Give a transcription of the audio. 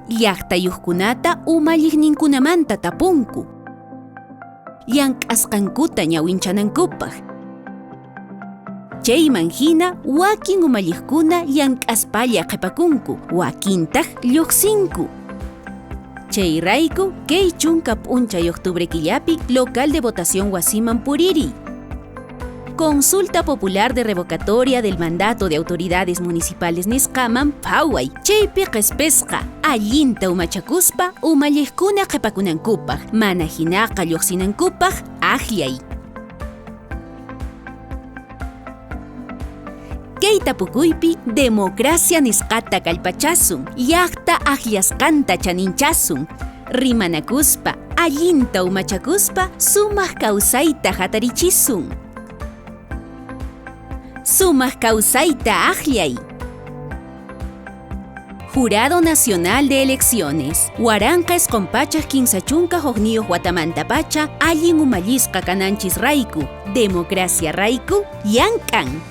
Llaqtayuqkunata umalliqninkunamanta tapunku, llank'asqankuta ñawinchanankupaq. Chayman hina wakin umalliqkuna llank'aspalla qhipakunku, wakintaq lluqsinku. Chayrayku kay chunka p'unchay octubre killapi local de votación wasiman puririy. Consulta Popular de Revocatoria del Mandato de Autoridades Municipales nisqaman phaway, chaypi qispisqa, allinta umachakuspa umalliqkuna qhipakunankupaq, mana hinaqa lluqsinankupaq akllay. Kay tapukuypi democracia nisqata kallpachasun, llaqta akllasqanta chaninchasun, rimanakuspa, allinta umachakuspa sumaq kawsayta hatarichisun. Sumaq kawsayta akllay. Jurado Nacional de Elecciones, 1931 watamantapacha allin umallisqa kananchis rayku, democracia rayku, llank'an.